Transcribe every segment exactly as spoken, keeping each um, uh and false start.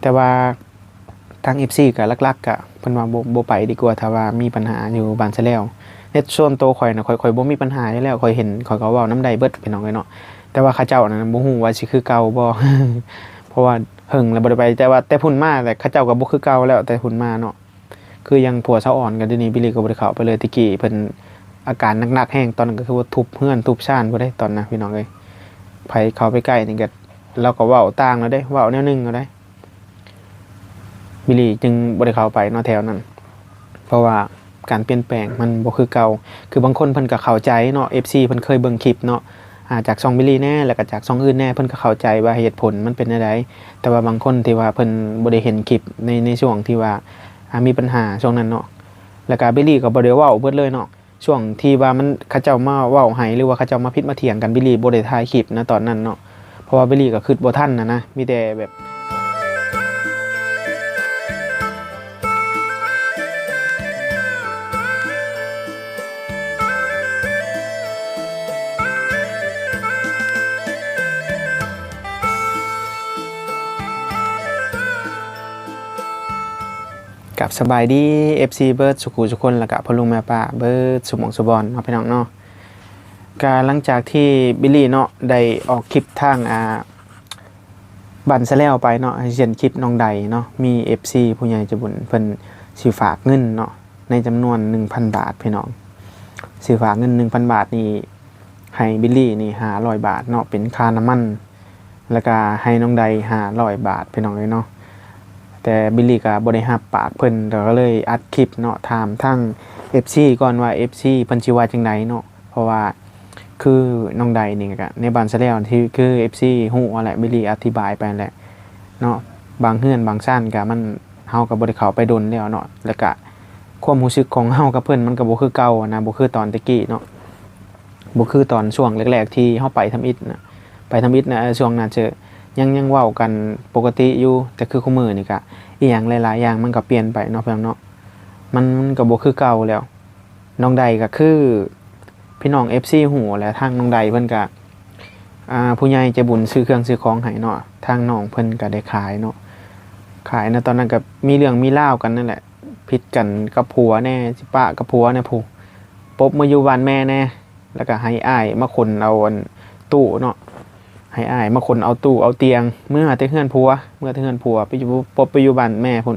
แต่ว่าทาง เอฟซี ก็หลักๆ ก็เพิ่นว่าบ่ บ่ไปดีกว่า ถ้าว่ามีปัญหาอยู่บ้านซะแล้ว ในส่วนตัวข่อยนะ ข่อย ข่อยบ่มีปัญหาอยู่แล้ว ข่อยเห็น ข่อยก็เว้านำได้เบิดพี่น้องเอ้ยเนาะ แต่ว่าเขาเจ้านั้นบ่ฮู้ว่าสิคือเก่าบ่ เพราะว่าเฮิงแล้วบ่ได้ไป แต่ว่าแต่พุ้นมาแหละ เขาเจ้าก็บ่คือเก่าแล้ว แต่พุ้นมาเนาะ คืออย่างผัวสาวอ่อนก็เดี๋ยวนี้บิลลี่ก็บ่ได้เข้าไปเลย แต่กี้เพิ่นอาการหนักๆแฮง ตอนนั้นก็คือว่าทุบเฮือนทุบซานพุ้นเด้ ตอนนั้นพี่น้องเอ้ย ไผเข้าไปใกล้นี่ก็ ลาวก็เว้าต่างแล้วเด้ เว้าแนวหนึ่งแล้วเด้ บิลลี่จึงบ่ได้เข้าไปเนาะแถวนั้น เพราะว่าการเปลี่ยนแปลงมันบ่คือเก่า คือบางคนเพิ่นก็เข้าใจเนาะ เอฟซี เพิ่นเคยเบิ่งคลิปเนาะ อ่า จากช่องบิลลี่แหน่ แล้วก็จากช่องอื่นแหน่ เพิ่นก็เข้าใจว่าเหตุผลมันเป็นแนวใด แต่ว่าบางคนที่ว่าเพิ่นบ่ได้เห็นคลิปใน ในช่วงที่ว่า อ่า มีปัญหาช่วงนั้นเนาะ แล้วก็บิลลี่ก็บ่ได้เว้าเบิดเลยเนาะ ช่วงที่ว่ามัน เขาเจ้ามาเว้าให้ หรือว่าเขาเจ้ามาผิดมาเถียงกัน บิลลี่บ่ได้ถ่ายคลิปนะตอนนั้นเนาะ เพราะว่าบิลลี่ก็คิดบ่ทันนะนะ มีแต่แบบ กับสบายดี เอฟซี เบิดสุขุสุคนแล้วก็พ่อลุงแม่ป้าเบิดสุหม่องสุบอนเนาะพี่น้องเนาะ ก็หลังจากที่บิลลี่เนาะได้ออกคลิปทาง อ่า บ้านซะแล้วไปเนาะ เช่นคลิปน้องใดเนาะ มี เอฟซี ผู้ใหญ่ใจบุญเพิ่นสิฝากเงินเนาะ ในจำนวน หนึ่งพัน บาทพี่น้อง สิฝากเงิน หนึ่งพัน บาทนี่ ให้บิลลี่นี่ ห้าร้อย บาทเนาะ เป็นค่าน้ำมัน แล้วก็ให้น้องใด ห้าร้อย บาทพี่น้องเอ้ยเนาะ แต่บิลลี่ก็บ่ได้รับปากเพิ่น ก็เลยอัดคลิปเนาะ ถามทาง เอฟซี ก่อนว่า เอฟซี เพิ่นสิว่าจั่งใดเนาะ เพราะว่าคือน้องใดนี่ก็ในบ้านซะแล้วที่คือ เอฟซี ฮู้หั้นแหละ บิลลี่อธิบายไปหั้นแหละเนาะ บางเฮือนบางซานก็มัน เฮาก็บ่ได้เข้าไปดนแล้วเนาะ แล้วก็ความรู้สึกของเฮากับเพิ่นมันก็บ่คือเก่าหั้นนะ บ่คือตอนแต่กี้เนาะ บ่คือตอนช่วงแรกๆที่เฮาไปทำอิฐนะ ไปทำอิฐนะ เออ ช่วงนั้นเจอ ยัง ยังเว้ากันปกติอยู่ แต่คือคุมื้อนี่ก็อิหยังหลายๆอย่างมันก็เปลี่ยนไปเนาะพี่น้องเนาะ มัน มันก็บ่คือเก่าแล้ว น้องใดก็คือ พี่น้อง เอฟซี ฮู้แหละ ทางน้องใดเพิ่นก็ อ่า ผู้ใหญ่ใจบุญซื้อเครื่องซื้อของให้เนาะ ทางน้องเพิ่นก็ได้ขายเนาะ ขายนะ ตอนนั้นก็มีเรื่องมีราวกันนั่นแหละ ผิดกันกับผัวแหน่ สิปะกับผัวแหน่ ผู้ ปบมาอยู่บ้านแม่แหน่ แล้วก็ให้อ้ายมาขนเอาอันตู้เนาะ ให้อ้ายมาขนเอาตู้เอาเตียง เมือแต่เฮือนผัว เมือแต่เฮือนผัว ไปอยู่ ปบไปอยู่บ้านแม่พุ้น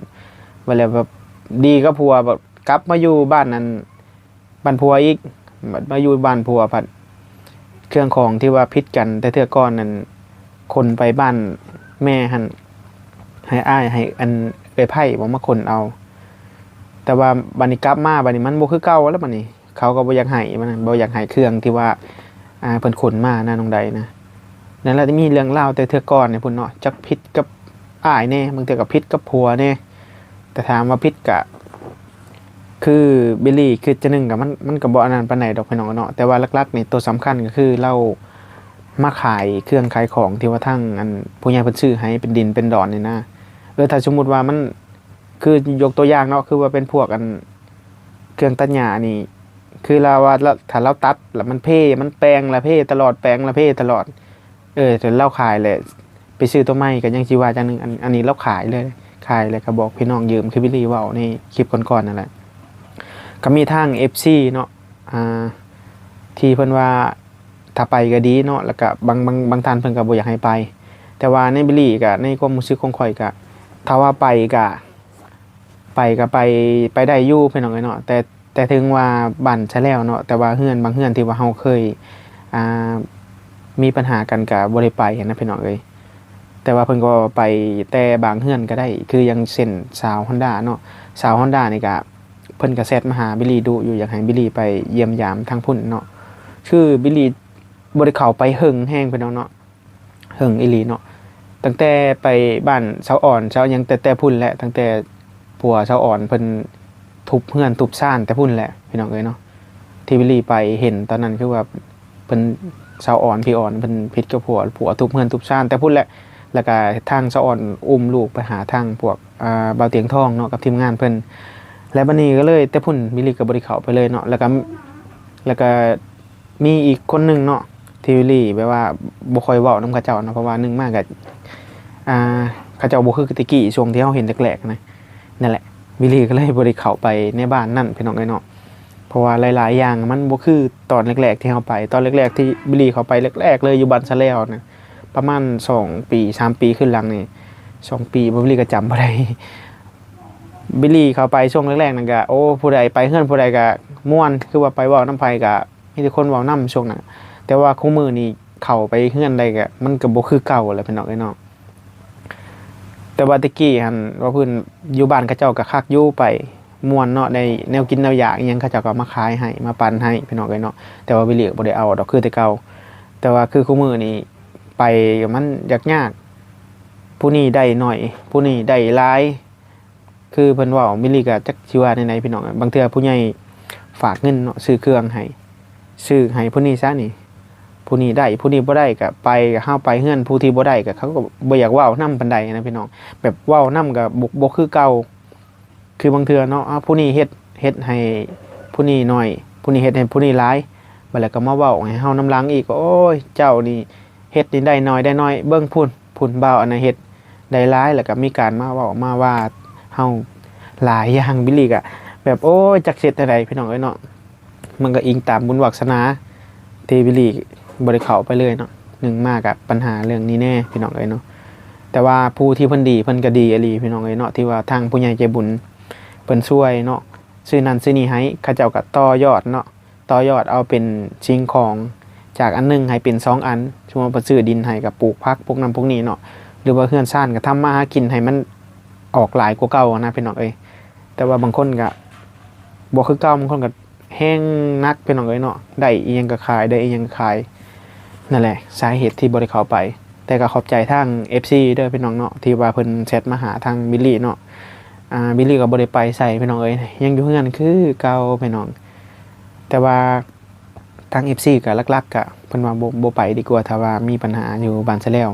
ว่าแล้วแบบดีกับผัว แบบกลับมาอยู่บ้านนั้น บ้านผัวอีก บัดมาอยู่บ้านผัวผัด เครื่องของที่ว่าผิดกันแต่เทื่อก่อนนั้น ขนไปบ้านแม่หั่น ให้อ้าย ให้อันเอื้อยไพบ่มาขนเอา แต่ว่าบัดนี้กลับมา บัดนี้มันบ่คือเก่าแล้วบัดนี้ เขาก็บ่อยากให้ มันบ่อยากให้เครื่องที่ว่า อ่า เพิ่นขนมานะ น้องใดนะ นั่นแหละ มีเรื่องราวแต่เทื่อก่อนนี่พุ้นเนาะ จักผิดกับอ้ายแหน่ บางเทื่อก็ผิดกับผัวแหน่ แต่ถามว่าผิดกะ คือบิลลี่คิดจั่งหนึ่งกะ มัน มันก็บ่อันนั้นปานใดดอกพี่น้องเนาะ แต่ว่าหลักๆนี่ตัวสำคัญก็คือลาวมาขายเครื่องขายของที่ว่าทางอันผู้ใหญ่เพิ่นซื้อให้เป็นดินเป็นดอนนี่นะ เออ ถ้าสมมุติว่ามัน คือยกตัวอย่างเนาะ คือว่าเป็นพวกอันเครื่องตัดหญ้านี่ คือลาวว่าละ ถ้าลาวตัดแล้วมันเพ มันแปงละเพตลอด แปงละเพตลอด เออ แต่ลาวขายแหละ ไปซื้อตัวใหม่ก็ยังสิว่าจั่งหนึ่ง อัน อันนี้ลาวขายเลย ขายแล้วก็บอกพี่น้องยืม คือบิลลี่เว้าในคลิปก่อนๆนั่นแหละ ก็มีทาง เอฟซี เนาะ อ่า ที่เพิ่นว่าถ้าไปก็ดีเนาะ แล้วก็บาง บาง บางท่านเพิ่นก็บ่อยากให้ไป แต่ว่าในบิลลี่ก็ ในความรู้สึกของข่อยก็ ถ้าว่าไปก็ ไปก็ไป ไปได้อยู่พี่น้องเอ้ยเนาะ แต่ แต่ถึงว่าบ้านซะแล้วเนาะ แต่ว่าเฮือนบางเฮือนที่ว่าเฮาเคย อ่า มีปัญหากันก็บ่ได้ไปหั้นนะพี่น้องเอ้ย แต่ว่าเพิ่นก็ไปแต่บางเฮือนก็ได้ คืออย่างเช่นสาวฮอนด้าเนาะ สาวฮอนด้านี่ก็ เพิ่นก็แชตมาหาบิลลี่ดุอยู่ อยากให้บิลลี่ไปเยี่ยมยามทางพุ้นเนาะ คือบิลลี่บ่ได้เข้าไปเฮิงแฮงพี่น้องเนาะ เฮิงอีหลีเนาะ ตั้งแต่ไปบ้านสาวอ่อนสาวหยัง แต่ แต่พุ้นแหละ ตั้งแต่ผัวสาวอ่อนเพิ่นทุบเฮือนทุบซานแต่พุ้นแหละพี่น้องเอ้ยเนาะ ที่บิลลี่ไปเห็นตอนนั้นคือว่าเพิ่น สาวอ่อน พี่อ่อนเพิ่นผิดกับผัว ผัวทุบเฮือนทุบซานแต่พุ้นแหละ แล้วก็ทางสาวอ่อนอุ้มลูกไปหาทางพวก อ่า บ่าวเตียงทองเนาะ กับทีมงานเพิ่น แล้วบัดนี้ก็เลยแต่พุ้นบิลลี่ก็บ่ได้เข้าไปเลยเนาะ แล้วก็ แล้วก็ มีอีกคนหนึ่งเนาะ ที่บิลลี่แบบว่าบ่ค่อยเว้านำเขาเจ้าเนาะ เพราะว่าหนึ่งมาก็ อ่า เขาเจ้าบ่คือแต่กี้ช่วงที่เฮาเห็นแรกๆนะ นั่นแหละ บิลลี่ก็เลยบ่ได้เข้าไปในบ้านนั่นพี่น้องเอ้ยเนาะ เพราะว่าหลายๆอย่างมันบ่คือตอนแรกๆที่เฮาไป ตอนแรกๆที่บิลลี่เข้าไปแรกๆเลยอยู่บ้านสะแลวนะ ประมาณสองปีสามปีขึ้นหลังนี่ สองปีบ่ บิลลี่ก็จำบ่ได้ บิลลี่เข้าไปช่วงแรกๆนั่นก็ โอ้ ผู้ใดไปเฮือนผู้ใดก็ม่วน คือว่าไปเว้านำไผก็มีแต่คนเว้านำช่วงนั้น แต่ว่าคุมื้อนี้เข้าไปเฮือนใดก็มันก็บ่คือเก่าแล้วพี่น้องเอ้ยเนาะ แต่ว่าแต่กี้หั่นว่าเพิ่นอยู่บ้านเขาเจ้าก็คักอยู่ ไปม่วนเนาะ ได้แนวกินแนวอยากอิหยังเขาเจ้าก็มาขายให้มาปันให้พี่น้องเอ้ยเนาะ แต่ว่าบิลลี่ก็บ่ได้เอาดอกคือแต่เก่า แต่ว่าคือคุมื้อนี้ไปก็มันยากๆ ผู้นี้ได้น้อย ผู้นี้ได้หลาย คือเพิ่นเว้า บิลลี่ก็จักสิว่าแนวใดพี่น้อง บางเทื่อผู้ใหญ่ฝากเงินเนาะ ซื้อเครื่องให้ ซื้อให้ผู้นี้ซะนี่ ผู้นี้ได้ ผู้นี้บ่ได้ก็ไป ก็เฮาไปเฮือนผู้ที่บ่ได้ก็เขาก็บ่อยากเว้านำปานใดนะพี่น้อง แบบเว้านำก็บ่ บ่คือเก่า คือบางเทื่อเนาะ อ้าว ผู้นี้เฮ็ด เฮ็ดให้ผู้นี้น้อย ผู้นี้เฮ็ดให้ผู้นี้หลาย บัดแล้วก็มาเว้าให้เฮานำหลังอีก โอ้ย เจ้านี่เฮ็ดนี่ได้น้อย ได้น้อย เบิ่งพุ้น พุ้นบ่าวอันนั้นเฮ็ดได้หลาย แล้วก็มีการมาเว้ามาว่าเฮาหลายอย่าง บิลลี่ก็แบบ โอ้ย จักสิเฮ็ดแนวใดพี่น้องเอ้ยเนาะ มันก็อิงตามบุญวาสนาที่บิลลี่บ่ได้เข้าไปเลยเนาะ หนึ่งมาก็ปัญหาเรื่องนี้แน่พี่น้องเอ้ยเนาะ แต่ว่าผู้ที่เพิ่นดีเพิ่นก็ดีอีหลีพี่น้องเอ้ยเนาะ ที่ว่าทางผู้ใหญ่ใจบุญเพิ่นช่วยเนาะ ซื้อนั่นซื้อนี่ให้ เขาเจ้าก็ต่อยอดเนาะ ต่อยอดเอาเป็นสิ่งของ จากอันหนึ่งให้เป็นสองอัน สมมุติว่าเพิ่นซื้อดินให้ก็ปลูกผักปลูกนั่นปลูกนี่เนาะ หรือว่าเฮือนซานก็ทำมาหากินให้มันออกหลายกว่าเก่านะพี่น้องเอ้ย แต่ว่าบางคนก็บ่คือเก่า บางคนก็แฮงหนักพี่น้องเอ้ยเนาะ ได้อีหยังก็ขาย ได้อีหยังก็ขาย นั่นแหละสาเหตุที่บ่ได้เข้าไป แต่ก็ขอบใจทาง เอฟซี เด้อพี่น้องเนาะ ที่ว่าเพิ่นแชทมาหาทางบิลลี่เนาะ อ่า บิลลี่ก็บ่ได้ไปไสพี่น้องเอ้ย ยังอยู่เฮือนคือเก่าพี่น้อง แต่ว่าทาง เอฟซี ก็หลักๆก็เพิ่นว่าบ่ บ่ไปดีกว่า ถ้าว่ามีปัญหาอยู่บ้านสะแลว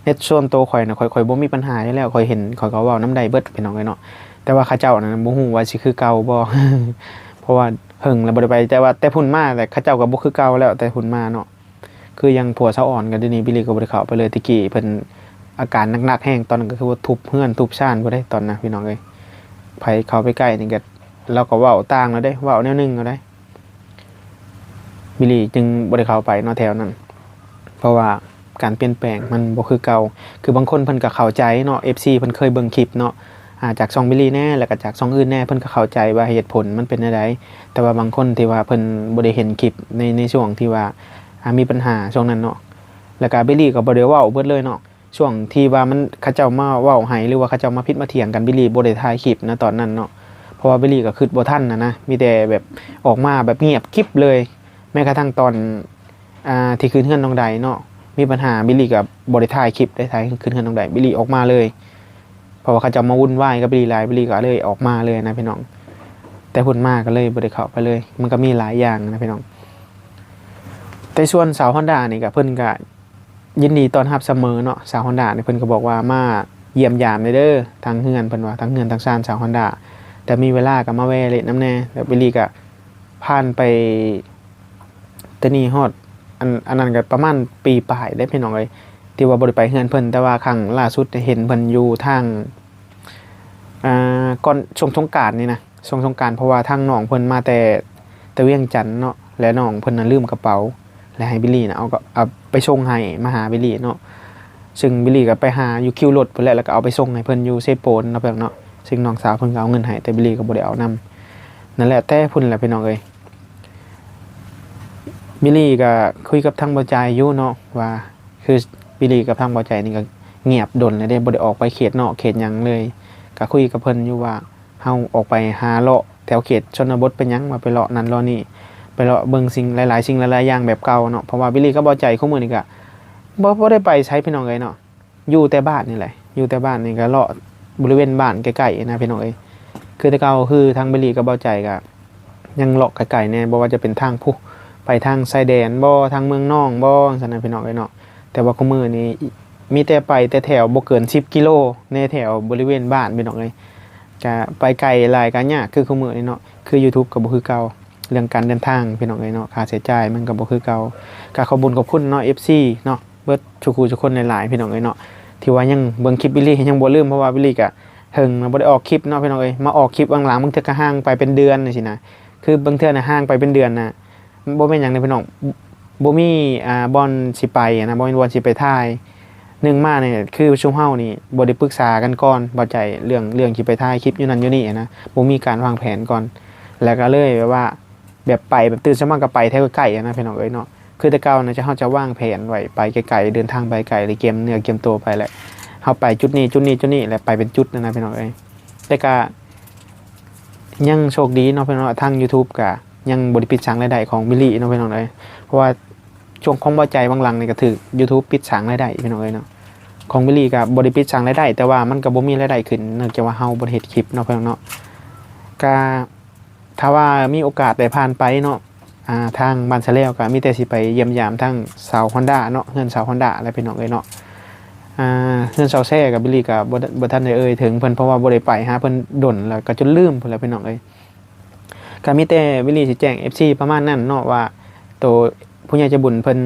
ในส่วนตัวข้อยนะ ข้อย ข้อยบ่มีปัญหาอยู่แล้ว ข้อยเห็นข้อยก็เว้านำได้เบิดพี่น้องเอ้ยเนาะ แต่ว่าเขาเจ้านะบ่ฮู้ว่าสิคือเก่าบ่ เพราะว่าเฮิงแล้วบ่ได้ไป แต่ว่าแต่พุ้นมา แต่เขาเจ้าก็บ่คือเก่าแล้ว แต่พุ้นมาเนาะ คืออย่างผัวสาวอ่อนก็เดี๋ยวนี้บิลลี่ก็บ่ได้เข้าไปเลย แต่กี้เพิ่นอาการหนักๆแฮง ตอนนั้นก็คือว่าทุบเฮือนทุบซานพุ้นเด้ ตอนนั้นพี่น้องเอ้ย ไผเข้าไปใกล้นี่ก็ ลาวก็เว้าต่างแล้วเด้ เว้าแนวหนึ่งแล้วเด้ บิลลี่จึงบ่ได้เข้าไปเนาะแถวนั้น เพราะว่าการเปลี่ยนแปลงมันบ่คือเก่า คือบางคนเพิ่นก็เข้าใจเนาะ เอฟซี เพิ่นเคยเบิ่งคลิปเนาะ อ่า จากช่องบิลลี่แน่ แล้วก็จากช่องอื่นแน่ เพิ่นก็เข้าใจว่าเหตุผลมันเป็นแนวใด แต่ว่าบางคนที่ว่าเพิ่นบ่ได้เห็นคลิปใน ในช่วงที่ว่า อ่า มีปัญหาช่วงนั้นเนาะ แล้วก็บิลลี่ก็บ่ได้เว้าเบิดเลยเนาะ ช่วงที่ว่ามัน เขาเจ้ามาเว้าให้ หรือว่าเขาเจ้ามาผิดมาเถียงกัน บิลลี่บ่ได้ถ่ายคลิปนะตอนนั้นเนาะ เพราะว่าบิลลี่ก็คิดบ่ทันนะนะ มีแต่แบบออกมาแบบเงียบกริบเลย แม้กระทั่งตอน อ่า ที่ขึ้นเฮือนน้องไดเนาะ มีปัญหา บิลลี่ก็บ่ได้ถ่ายคลิป ได้ถ่ายขึ้นเฮือนน้องได บิลลี่ออกมาเลย เพราะว่าเขาเจ้ามาวุ่นวายกับบิลลี่หลาย บิลลี่ก็เลยออกมาเลยนะพี่น้อง แต่พุ้นมาก็เลยบ่ได้เข้าไปเลย มันก็มีหลายอย่างนะพี่น้อง แต่ส่วนสาวฮอนด้านี่ก็เพิ่นก็ยินดีต้อนรับเสมอเนาะ สาวฮอนด้านี่เพิ่นก็บอกว่ามาเยี่ยมยามเด้อ ทางเฮือนเพิ่นว่า ทางเฮือนทางซานสาวฮอนด้า แต่มีเวลาก็มาแวะเล่นนำแน่ แล้วบิลลี่ก็ผ่านไป แต่นี่ฮอด อัน อันนั้นก็ประมาณปีปลายได้พี่น้องเอ้ย ที่ว่าบ่ได้ไปเฮือนเพิ่น แต่ว่าครั้งล่าสุดเห็นเพิ่นอยู่ทาง อ่า ก่อนช่วงสงกรานต์นี่นะ ช่วงสงกรานต์ เพราะว่าทางน้องเพิ่นมาแต่ แต่เวียงจันทน์เนาะ และน้องเพิ่นน่ะลืมกระเป๋า และให้บิลลี่น่ะเอาก็ เอาไปส่งให้ มาหาบิลลี่เนาะ ซึ่งบิลลี่ก็ไปหาอยู่คิวรถพุ้นแหละ แล้วก็เอาไปส่งให้เพิ่นอยู่เซโปนเนาะพี่น้องเนาะ ซึ่งน้องสาวเพิ่นก็เอาเงินให้ แต่บิลลี่ก็บ่ได้เอานำ นั่นแหละ แต่พุ้นแหละพี่น้องเอ้ย บิลลี่ก็คุยกับทางบ่าวจายอยู่เนาะ ว่า คือบิลลี่กับทางบ่าวจายนี่ก็เงียบดนแล้วเด้ บ่ได้ออกไปเขตนอกเขตหยังเลย ก็คุยกับเพิ่นอยู่ว่า เฮาออกไปหาเลาะแถวเขตชนบทเป็นหยัง ว่าไปเลาะนั่นเลาะนี่ ไปเลาะเบิ่งสิ่งหลายๆ สิ่งหลายๆอย่างแบบเก่าเนาะ เพราะว่าบิลลี่กับบ่าวจายคู่มื้อนี้ก็บ่ บ่ได้ไปไสพี่น้องเอ้ยเนาะ อยู่แต่บ้านนี่แหละ อยู่แต่บ้านนี่ก็เลาะบริเวณบ้านใกล้ๆนะพี่น้องเอ้ย คือแต่เก่าคือทางบิลลี่กับบ่าวจายก็ยังเลาะไกลๆแน่ บ่ว่าจะเป็นทางพุ้น ไปทางชายแดนบ่ ทางเมืองนองบ่ จั่งซั้นนะพี่น้องเอ้ยเนาะ แต่ว่าคู่มื้อนี้มีแต่ไปแต่แถวบ่เกินสิบกิโล ในแถวบริเวณบ้านพี่น้องเอ้ย ก็ไปไกลหลายก็ยาก คือคู่มื้อนี้เนาะ คือ YouTube ก็บ่คือเก่า เรื่องการเดินทางพี่น้องเอ้ยเนาะ ค่าใช้จ่ายมันก็บ่คือเก่า ก็ขอบบุญขอบคุณเนาะ เอฟซี เนาะ เบิดทุกคู่ทุกคนหลายๆพี่น้องเอ้ยเนาะ ที่ว่ายังเบิ่งคลิปบิลลี่ยังบ่ลืม เพราะว่าบิลลี่ก็เฮิงนะบ่ได้ออกคลิปเนาะพี่น้องเอ้ย มาออกคลิปหลังๆ บางเทื่อก็ห่างไปเป็นเดือนจังซี้นะ คือบางเทื่อน่ะห่างไปเป็นเดือนน่ะ บ่แม่นหยังเลยพี่น้อง บ่มีอ่าบ่อนสิไปนะ บ่มีบ่อนสิไปถ่าย หนึ่งมาเนี่ยคือชุมเฮานี่บ่ได้ปรึกษากันก่อน บ่ใจเรื่องเรื่องสิไปถ่ายคลิปอยู่นั่นอยู่นี่นะ บ่มีการวางแผนก่อน แล้วก็เลยแบบว่า แบบไปแบบตื่นเช้ามาก็ไปแถวใกล้ๆนะพี่น้องเอ้ยเนาะ คือแต่เก่านะจะเฮาจะวางแผนไว้ไปไกลๆ เดินทางไปไกลหรือเตรียมเนื้อเตรียมตัวไปแหละ เฮาไปจุดนี้จุดนี้จุดนี้แหละ ไปเป็นจุดนะนะพี่น้องเอ้ย แต่ก็ยังโชคดีเนาะพี่น้องเนาะ ทาง YouTube ก็ยังบ่ได้ปิดสร้างรายได้ของบิลลี่เนาะพี่น้องเอ้ย เพราะว่าช่วงของบ่ใจหลังๆ นี่ก็ถืก YouTube ปิดสร้างรายได้พี่น้องเอ้ยเนาะ ของบิลลี่ก็บ่ได้ปิดสร้างรายได้ แต่ว่ามันก็บ่มีรายได้ขึ้น เนื่องจากว่าเฮาบ่ได้เฮ็ดคลิปเนาะพี่น้องเนาะ ก็ ถ้าว่ามีโอกาสได้ผ่านไปเนาะ อ่า ทางบ้านสะแลวก็มีแต่สิไปเยี่ยมยามทางสาวฮอนด้าเนาะ เฮือนสาวฮอนด้าแหละพี่น้องเอ้ยเนาะ อ่า เฮือนสาวแซ่กับบิลลี่ก็บ่ บ่ทันได้เอ่ยถึงเพิ่น เพราะว่าบ่ได้ไปหาเพิ่นดนแล้ว ก็จนลืมพู้นแหละพี่น้องเอ้ย ก็มีแต่บิลลี่สิแจ้ง เอฟซี ประมาณนั้นเนาะ ว่าโตผู้ใหญ่ใจบุญเพิ่น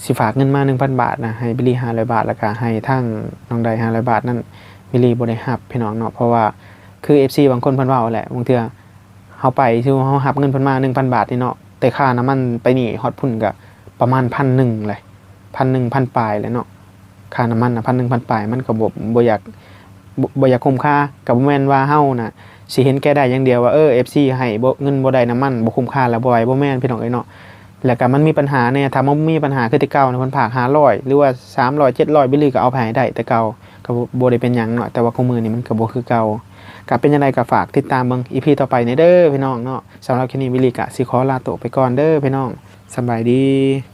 สิฝากเงินมา หนึ่งพัน บาทนะ ให้บิลลี่ ห้าร้อย บาท แล้วก็ให้ทางน้องได ห้าร้อย บาทนั่น บิลลี่บ่ได้รับพี่น้องเนาะ เพราะว่าคือ เอฟซี บางคนเพิ่นเว้าแหละ บางเทื่อเฮาไป คือเฮารับเงินเพิ่นมา หนึ่งพัน บาทนี่เนาะ แต่ค่าน้ำมันไปนี่ฮอดพุ้นก็ประมาณ พันหนึ่ง เลย พันหนึ่ง พันปลายเลยเนาะ ค่าน้ำมันน่ะ พันหนึ่ง พันปลาย มันก็บ่ บ่อยาก บ่ บ่อยากคุ้มค่า ก็บ่แม่นว่าเฮาน่ะสิเห็นแก่ได้อย่างเดียวว่า เออ เอฟซี ให้บ่ เงินบ่ได้น้ำมัน บ่คุ้มค่าแล้วบ่ไหว บ่แม่นพี่น้องเอ้ยเนาะ แล้วก็มันมีปัญหาแน่ ถ้ามันมีปัญหาคือแต่เก่าน่ะ เพิ่นฝาก ห้าร้อย หรือว่า สามร้อย เจ็ดร้อย บิลลี่ก็เอาไปให้ได้แต่เก่า ก็บ่ บ่ได้เป็นหยังเนาะ แต่ว่าคุมื้อนี้มันก็บ่คือเก่า ก็เป็นจั่งใดก็ฝากติดตามเบิ่ง อีพี ต่อไปแหน่เด้อพี่น้องเนาะ สำหรับคลิปนี้บิลลี่ก็สิขอลาโตวไปก่อนเด้อพี่น้อง สำบายดี